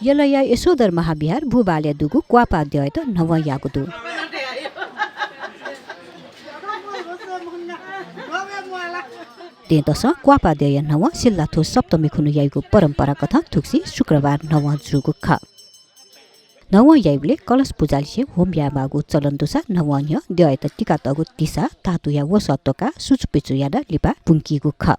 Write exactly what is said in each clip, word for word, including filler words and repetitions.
यलया यशोधर महाविहार बुबालय् दुगु क्वापा द्यःयात न्हवंयागु दु। दँय्‌तसं क्वापा द्यःया न्हवं सिल्लाथ्व सप्तमी खुन्हु याइगु परम्परा कथं थुगुसी शुक्रबार न्हवं जूगु खः। न्हवं याइबलय् कलश पुजालिसे होम यायेमाःगु चलन दुसा न्हवं न्ह्यः द्यःयात तिकातःगु तिसा धातुया वसः त्वकाः सुचुपिचु यानाः लिपा पुंकीगु खः।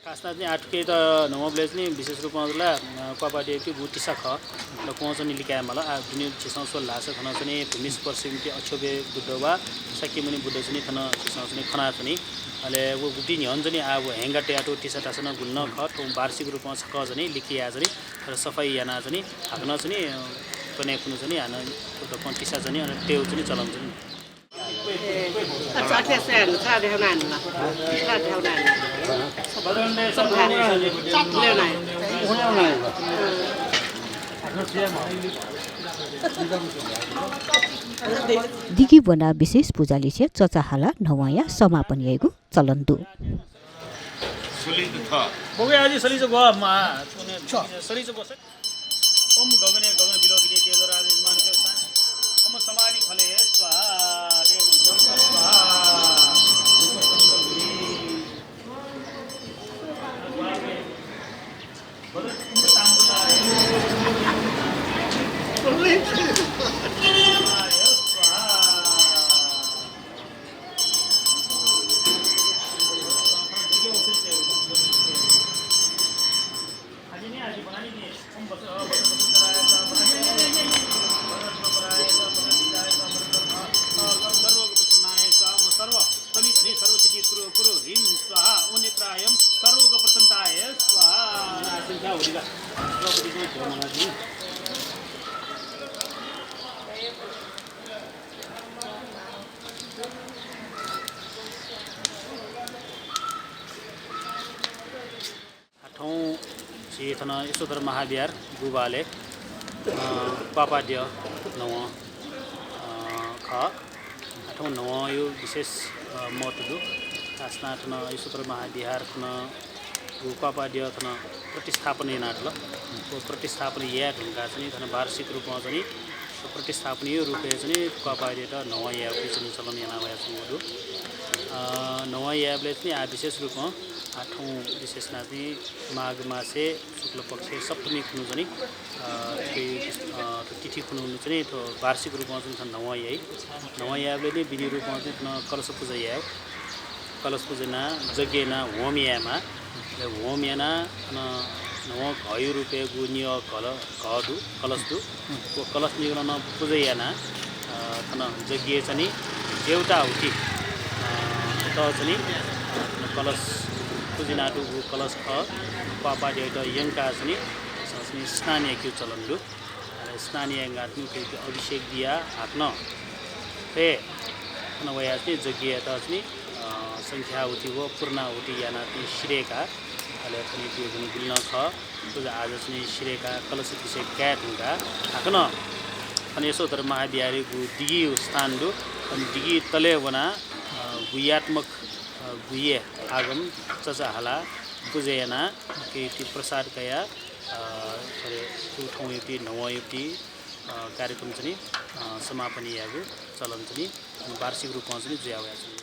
खासना चाहिँ आः थुकियात न्हवंबलय् चाहिँ विशेष रूपं ला, अ, क्वापा द्यःयात गु तिसा खः। ल, क्वं चाहिँ लिकाये माल। आः दुने झीसं स्वल धाःसा थन चाहिँ भूमि स्पर्श निम्ति अक्षोभ्य बुद्ध वा शाक्यमुनि बुद्ध चाहिँ थन झीसं चाहिँ खना चाहिँ। अले व गुपिं न्ह्यःने चाहिँ आः व ह्याङ्गा तयातःगु तिसा धाःसा नं गुलिं नं खः, थ्व वार्षिक रूपं छकः चाहिँ लिकयाः चाहिँ, तर सफाई यानाः चाहिँ, हाकनं चाहिँ, अ, कन्हय् खुन्हु चाहिँ हानं व दक्वं तिसा चाहिँ, अन तयेगु चाहिँ चलन चाहिँ। दिगि ब्वनाः विशेष पुजालिसे चचा हालाः न्हवंया समापन याइगु चलन दु। सलिच थ। बगुया आजि सलिच ग्व, मा, सलिच ग्व। ओम गगने गगन बिलोकिते तेज राज यजमान के सा। ओम समाधि फले स्वाहा, तेज स्वाहा। आः थौं झी थन यशोधर महाविहार बुबालय्, अ, क्वापा द्यः न्हवं, अ, खः। आः थौं न्हवंया विशेष, अ, महत्व दु। खासना थन यशोधर महाविहार थन गु क्वापा द्यः थन प्रतिस्थापन यानातल। व प्रतिस्थापन याये धुंकाः चाहिँ थन वार्षिक रूपं चाहिँ व प्रतिस्थापनया रूपय् चाहिँ क्वापा द्यःयात न्हवं यायेगु चाहिँ चलन याना वयाच्वंगु दु। अ, न्हवं यायेबलय् चाहिँ आः विशेष रूपं आः थौं विशेष यानाः चाहिँ माघ मासय् शुक्ल पक्षय् सप्तमी खुन्हु चाहिँ, अ, थ्व, अ, थ्व तिथि खुन्हु चाहिँ थ्व वार्षिक रूपं चाहिँ थन न्हवं याइ। न्हवं यायेबलय् चाहिँ विधि रूपं चाहिँ थन कलश पुजा यायेगु। कलश पुजा यानाः, यज्ञ यानाः, होम यायेमाः। अले होम यानाः, अन न्हवं घःया रूपय् गु निगः घल-, घः दु, कलश दु। व कलश निगलं नं पुजा यानाः, अ, थन यज्ञय् चाहिँ देवता हुति, अ, त चाहिँ, अ, थन कलश पुजा यानातःगु कलश खः, क्वापा द्यःयात यंकाः चाहिँ, चाहिँ स्नान याकेगु चलन दु। अले स्नान यायेगु धुंकाः थुकियात अभिषेक बियाः हाकनं हे थन वयाः चाहिँ यज्ञयात चाहिँ, अ, संख्याहुति व पूर्णाहुति यानाः चाहिँ सिधयेकाः, अले थन थुकियात गुलि नं खः, पुजा आजा चाहिँ सिधयेकाः कलश अभिषेक काये धुंकाः हाकनं थन यशोधर महाविहारया गु दिगि स्थान दु, अन दिगि तलय् वनाः, अ, गुह्यात्मक, अ, गुह्य आगम चचा हालाः पुजा यानाः थुकियात प्रसाद कयाः, अ, थ्व थौंयात न्हवंयात कार्यक्रम चाहिँ नि समापन यायेगु चलन चाहिँ नि वार्षिक रूपमा चाहिँ नि जुया वया चाहिँ नि।